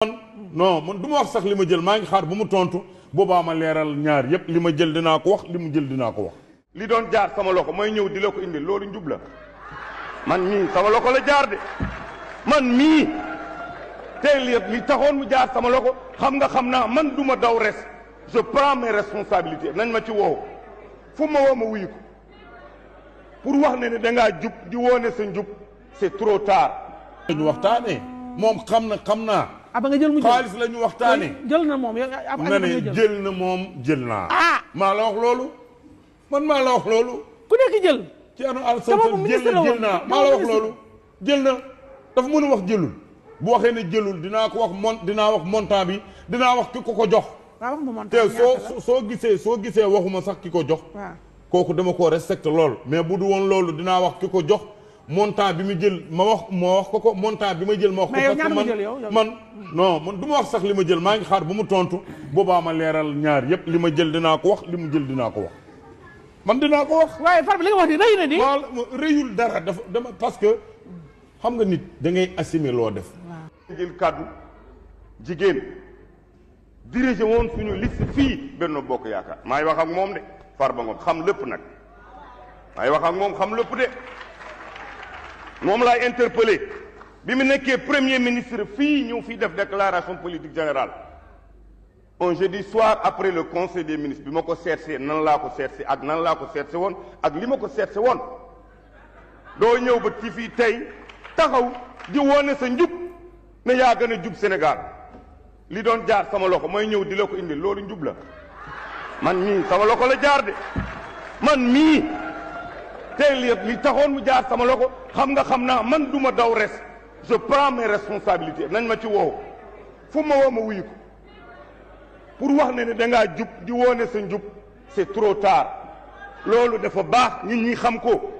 non man du ma wax sax li ma jël maa ngi xaar bu mu tontu boobaa ma leeral ñaar yépp li ma jël dinaa ko wax li mu jël dinaa ko wax. li doon jaar sama loxo mooy ñëw di la ko indil loolu njub la man mii sama loxo la jaar de man mii tey li taxoon mu jaar sama loxo xam naa man du ma daw res je prends mes responsabilités nañ ma ci woo fu ma woo ma wuyu ko pour wax ne da ngaa jub di woone sa njub c'est trop tard. ñu waxtaanee moom xam naa. ba nga jël mu jël xaalis la ñu waxtaanee. jël na moom nga ne jël na moom jël naa. maa la wax loolu man maa la wax loolu. ku nekk jël. ci anu al jël naa maa la wax loolu. jël na dafa mën a wax jëlul bu waxee ne jëlul dinaa ko wax dinaa wax montant bi dinaa wax ki ko jox. te soo gisee waxuma sax ki ko jox. kooku dama koo respecté lool mais bu du woon loolu dinaa wax ki ko jox. montant bi mu jël ma wax ko montant bi ma jël ma wax ko parce que man du ma wax sax li ma jël maa ngi xaar bu mu tontu boobaa ma leeral ñaar yépp li ma jël dinaa ko wax li mu jël dinaa ko wax man dinaa ko wax. waaye Farba li nga wax ni rëy na di. waaw rëyul dara dama parce que xam nga nit da ngay assumer loo def. waaw jël kàddu jigéen dirigé woon suñu liste fii Benno Bokk Yaakaar maay wax ak moom de Farba Ngom xam lépp nag maay wax ak moom xam lépp de. moom laay interpellé bi mu nekkee premier ministre fii ñëw fii def déclaration politique générale un jeudi soir après le conseil des ministres bi ma ko seetsee nan laa ko seetsee ak nan laa ko seetse woon ak li ma ko seetse woon doo ñëw ba ci fii tey taxaw di wone sa njub ne yaa gën a jub Sénégal li doon jaar sama loxo mooy ñëw di la ko indil loolu njub la man mii sama loxo la jaar de man mii tey li taxoon mu jaar sama loxo xam naa man du ma daw res je prends mes responsabilités nañ ma ci woo fu ma woo ma wuyu ko pour wax ne da ngaa jub di woone sa njub c'est trop tard loolu dafa baax nit ñi xam ko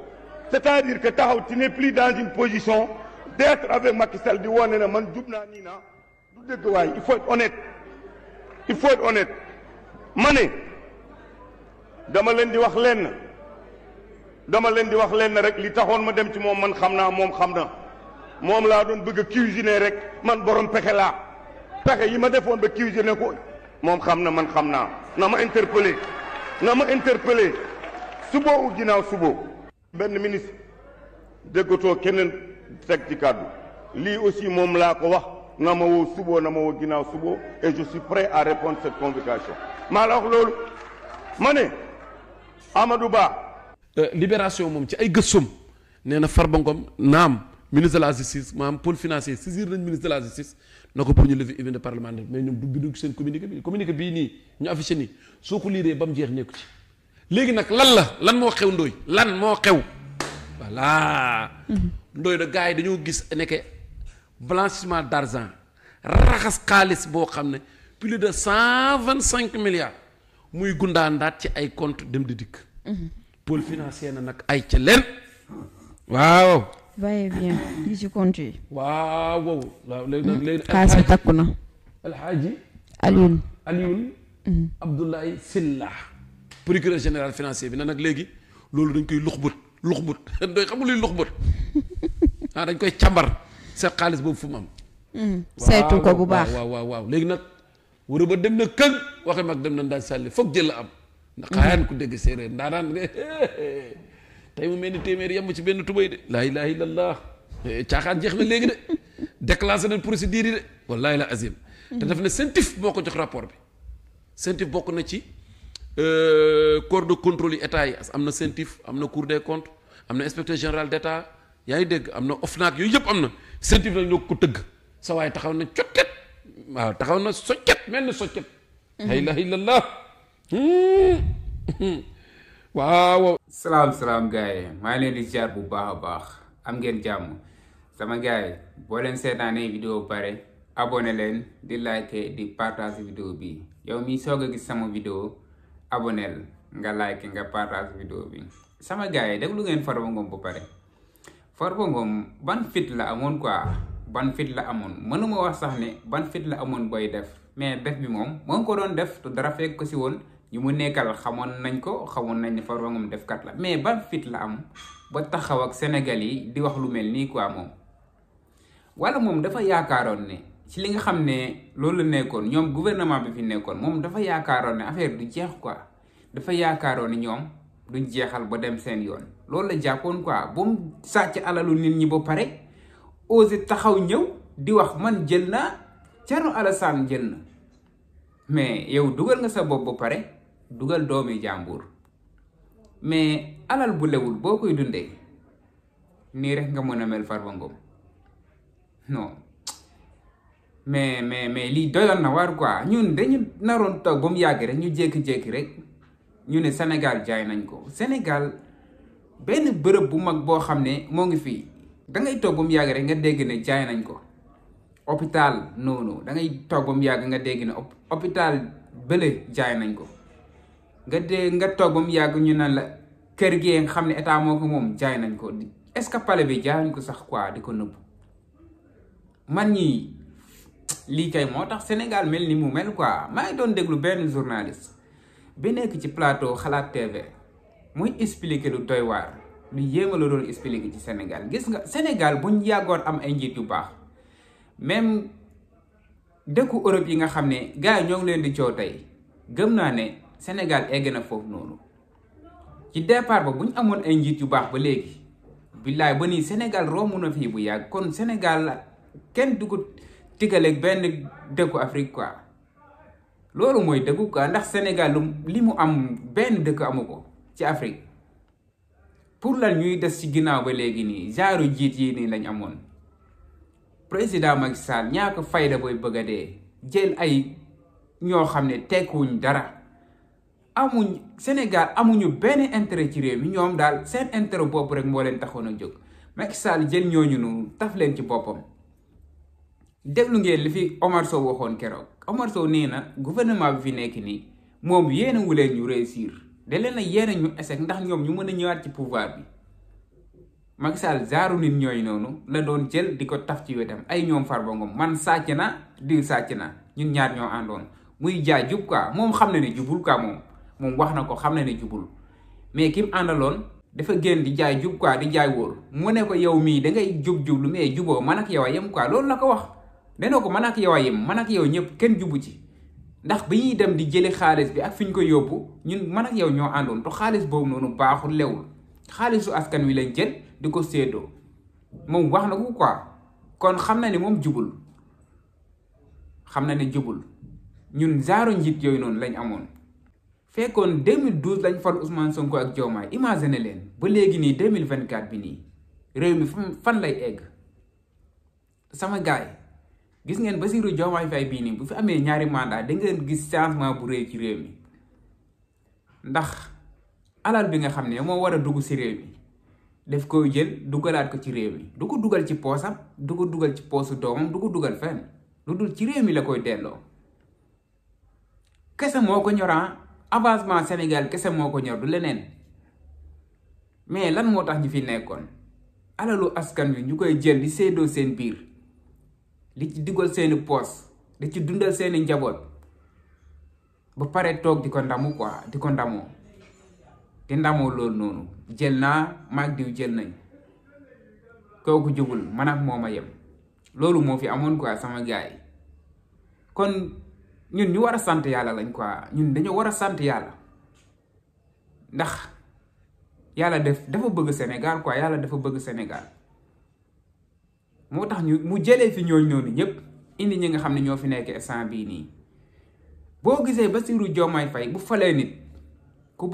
c'est-à-dire que taxaw tu n'es plus dans une position d'être avec Macky Sall di woone ne man jub naa nii naa du dëgg waaye il faut être honnête ma ne dama leen di wax lenn rek li taxoon ma dem ci moom man xam naa moom laa doon bëgg a cuisiner rek man borom pexe laa pexe yi ma defoon ba cuisiner ko moom xam na man xam naa na ma interpellé suba u ginnaaw suba benn ministre déggatoo keneen teg ci kàddu lii aussi moom laa ko wax na ma woo suba na ma woo ginnaaw suba et je suis prêt à répondre cette convocation maa la wax loolu ma ne Amadou Ba libération moom ci ay gëstum nee na Farba Ngom naam ministre de la justice maanaam pôle financier saisir nañ ministre de la justice na ko pour ñu lever immunité parlementaire mais ñoom du bindu seen communiqué bii nii ñu affiché nii soo ko liiree ba mu jeex nekku ci léegi nag lan moo xew Ndoye lan moo xew voilà Ndoye da gars yi dañoo gis nekke blanchiment d'argent raxas xaalis boo xam ne plus de 125 milliards muy gundaandaat ci ay compte dem di dikk pôle financier na nag ay ca leen waaw. va bien li ci compte yi. waaw léegi nag léegi. xaalis bi takku na. Alhaji. Alioune. Abdoulaye Sylla procureur général financier bi na nag léegi loolu dañ koy luxbut doy xamul luy luxbut dañ koy càmbar seen xaalis boobu fu mu am. saytu ko bu baax waaw léegi nag wara ba dem na kën waxe mag dem na daal sàlli foog jël la am. ndax xaayaan ku dégg séeréer ndaanaan tey mu mel ni téeméer yemb ci benn tubay de laa ilaha illallah caaxaan jeex na léegi de déclenché nañ procédure yi de wallahi la azim te daf ne CENTIF moo ko jox rapport bi CENTIF bokk na ci corps de contrôle yi état yi am na CENTIF am na cour des comptes am na inspecteur général d'état yaa ngi dégg am na OFNAC yooyu yëpp am na CENTIF nag ñoo ko tëgg sa waaye taxaw na cokket waaw taxaw na soccet mel ni soccet la ilaha illallah waaw. salaam gars yi maa ngi leen di ziar bu baax a baax am ngeen jàmm sama gars yi boo leen seetaanee vidéo pare abonné leen di like di partage vidéo bi yow mi soog a gis sama vidéo abonnel nga like nga partage vidéo bi sama gars yi déglu ngeen Farba Ngom bu pare Farba Ngom ban fit la amoon quoi ban fit la amoon mënuma wax sax ne ban fit la amoon booy def mais def bi moom moo ngi ko doon def te dara fekk ko si woon. ñu mu nekkal xamoon nañ ne Farba Ngom defkat la mais ban fit la am ba taxaw ak Sénégal yi di wax lu mel nii quoi moom wala moom dafa yaakaaroon ne ci li nga xam ne loolu la nekkoon ñoom gouvernement bi fi nekkoon moom dafa yaakaaroon ne affaire du jeex quoi dafa yaakaaroon ne ñoom duñ jeexal ba dem seen yoon loolu la jàppoon quoi ba mu sàcc alalu nit ñi ba pare osé taxaw ñëw di wax man jël naa Thierno Alassane jël na mais yow dugal nga sa bopp ba pare dugal doomi jàmbur mais alal bu lewul boo koy dundee nii rek nga mën a mel Farba Ngom non mais lii doyoon na waar quoi ñun dañu naroon toog ba mu yàgg rek ñu jékki-jékki rek ñu ne Sénégal jaay nañ ko Sénégal benn bërëb bu mag boo xam ne moo ngi fii da ngay toog ba mu yàgg rek nga dégg ne jaay nañ ko hôpital noonu da ngay toog ba mu yàgg nga dégg ne hôpital bële jaay nañ ko nga toog ba mu yàgg ñu naan la kër gi nga xam ne état moo ko moom jaay nañ ko est-ce que palais bi jaay nañ ko sax quoi di ko nëbb man ñi lii kay moo tax Sénégal mel ni mu mel quoi maa ngi doon déglu benn journaliste bi nekk ci plateau Xalaat TV muy expliquer lu doy waar lu yéema la doon expliquer ci Sénégal gis nga Sénégal buñ yàggoon am ay njiit yu baax même dëkku Europe yi nga xam ne gars yi ñoo ngi leen di coow tey gëm naa ne Sénégal egg na foofu noonu ci départ ba buñ amoon ay njiit yu baax ba léegi billaay ba nii Sénégal romb na fii bu yàgg kon Sénégal kenn du ko tigaleeg benn dëkku Afrique quoi loolu mooy dëggu quoi ndax Sénégal li mu am benn dëkk amu ko ci Afrique pour lan ñuy des ci ginnaaw ba léegi nii genre jiit yi nii lañ amoon président Macky Sall ñaaka fayda booy bëgg a dee jël ay ñoo xam ne tekkuwuñ dara amuñ Sénégal amuñu benn intérêt ci réew mi ñoom daal seen intérêt bopp rek moo leen taxoon a jóg Macky Sall jël ñooñu noonu taf leen ci boppam déglu ngeen li fi Omar Sow waxoon keroog Omar Sow nee na gouvernement bi fi nekk nii moom yéena wu leen ñu réussir da leen a yéena ñu échec ndax ñoom ñu mën a ñëwaat ci pouvoir bi Macky Sall zaaru nit ñooy noonu la doon jël di ko taf ci wetam ay ñoom Farba Ngom man sàcc na diw sàcc na ñun ñaar ñoo àndoon muy jaay jub quoi moom xam na ne jubul quoi moom wax na ko xam na ne jubul mais ki mu àndaloon dafa génn di jaay jub quoi di jaay wóor mu ne ko yow mii da ngay jub lu mais juboo man ak yow a yem quoi loolu la ko wax dana ko man ak yow a yem man ak yow ñëpp kenn jubu ci ndax bi ñuy dem di jëli xaalis bi ak fi ñu ko yóbbu ñun man ak yow ñoo àndoon te xaalis boobu noonu baaxul lewul xaalisu askan wi lañ jël di ko séddoo moom wax na ko quoi kon xam na ne moom jubul xam na ne jubul ñun zaaru njiit yooyu noonu lañ amoon fekkoon 2012 lañ fal Ousmane Sonko ak Diomaye imagine leen ba léegi nii 2024 bi nii réew mi fan lay egg sama gaay gis ngeen Bassirou Diomaye Faye bii nii bu fi amee ñaari mandat da ngeen gis changement bu rëy ci réew mi ndax alal bi nga xam ne moo war a dugg ci réew mi daf koy jël dugalaat ko ci réew mi du ko dugal ci poosam du ko dugal ci poosu doomam du ko dugal fenn lu dul ci réew mi la koy delloo kese moo ko ñoraan avancement Sénégal kese moo ko ñor du leneen mais lan moo tax ñu fi nekkoon alalu askan wi ñu koy jël di séddoo seen biir di ci dugal seeni poos di ci dundal seeni njaboot ba pare toog di ko ndamu quoi di ko ndamoo di ndamoo loolu noonu jël naa maag diw jël nañ kooku jubul man ak moom a yem loolu moo fi amoon quoi sama gaay kon ñun ñu war a sant yàlla lañ quoi ñun dañoo war a sant yàlla ndax yàlla dafa bëgg Sénégal quoi yàlla dafa bëgg Sénégal moo tax mu jëlee fi ñooñu noonu ñëpp indi ñi nga xam ne ñoo fi nekk instant bii nii boo gisee Bassirou Diomaye Faye bu falee nit ku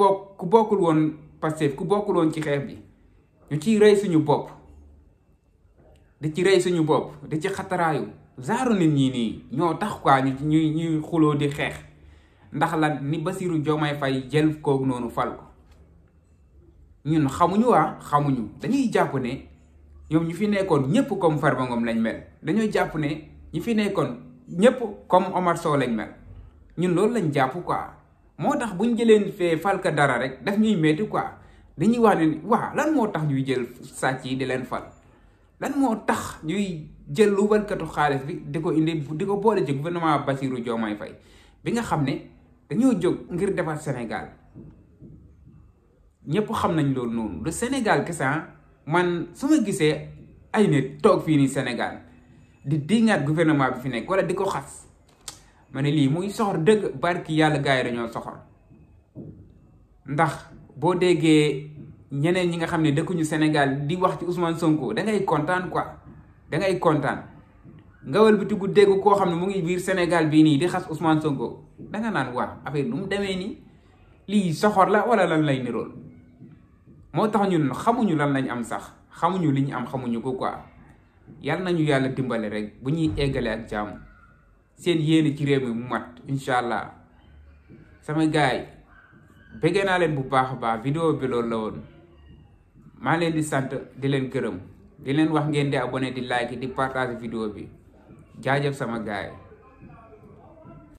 bokkul woon Pastef ku bokkul woon ci xeex bi ñu ciy rey suñu bopp di ci rey suñu bopp di ci xataraayu zaaru nit ñi nii ñoo tax quoi ñuy xuloo di xeex ndax lan ni Bassirou Diomaye Faye jël kooku noonu fal ko ñun xamuñu dañuy jàpp ne ñoom ñu fi nekkoon ñëpp comme Farba Ngom lañ mel dañoo jàpp ne ñi fi nekkoon ñëpp comme Omar Sow lañ mel ñun loolu lañ jàpp quoi moo tax buñ jëleen fee falka dara rek daf ñuy metti quoi dañuy wax ne waaw lan moo tax ñuy jël sàcc yi di leen fal lan moo tax ñuy jël lu balkatu xaalis bi di ko indi di ko boole ci gouvernement Bassirou Diomaye Faye bi nga xam ne dañoo jóg ngir defar Sénégal ñëpp xam nañ loolu noonu le Sénégal kese man su ma gisee ay nit toog fii nii Sénégal di diŋaat gouvernement bi fi nekk wala di ko xas ma ne lii muy soxor dëgg barki yàlla gars yi dañoo soxor ndax boo déggee ñeneen ñi nga xam ne dëkkuñu Sénégal di wax ci Ousmane Sonko da ngay kontaan quoi da ngay kontaan nga wëlbatiku dégg koo xam ne mu ngi biir Sénégal bii nii di xas Ousmane Sonko da nga naan waa affaire lu mu demee nii lii soxor la wala lan lay nirool moo tax ñun xamuñu lan lañ am sax xamuñu li ñu am xamuñu ko quoi yàlla nañu yàlla dimbale rek bu ñuy eggale ak jàmm seen yéene ci réew mi mu mat incha allah sama gaay bëggee naa leen bu baax a baax vidéo bi loolu la woon maa leen di sant di leen gërëm di leen wax ngeen di abonné di like di partage vidéo bi jaajëf sama gaay